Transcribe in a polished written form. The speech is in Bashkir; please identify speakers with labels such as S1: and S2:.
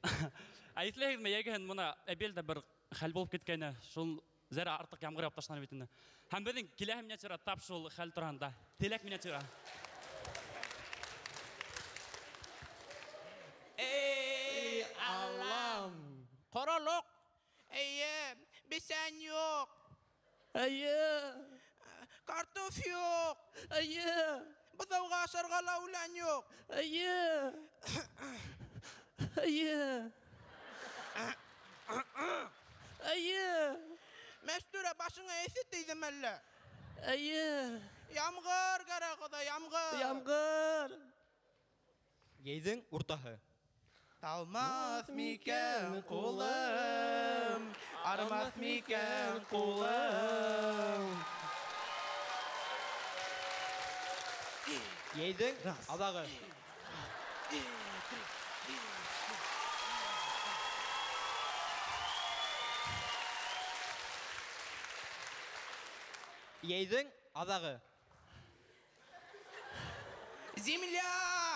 S1: Ә иҫләйһегеҙме, йәгеһен мына Әбелдә бер хәл булып киткәйне, шул зәрә артыҡ ямғыр яуып ташланы бит инде. Һәм беҙҙең киләһе миниатюра тап шул хәл тураһында. Теләк миниатюра.
S2: Эй, Аллам!
S3: Ҡоролоҡ. Эйе, бесән юҡ.
S2: Эйе.
S3: Картоф юҡ.
S2: Эйе.
S3: Быҙауға ашарға ла үлән юҡ.
S2: Эйе. Эйе. Эйе.
S3: Мәстүрә, башыңа эҫе тейҙеме әллә?
S2: Эйе.
S3: Ямғыр кәрәк, Хоҙай, ямғыр.
S2: Ямғыр.
S4: Йәйҙең уртаһы.
S3: Талмаҫ микән ҡулым, армаҫ микән ҡулым.
S4: Йәйҙең аҙағы. Йәйҙең аҙағы.
S3: Земля!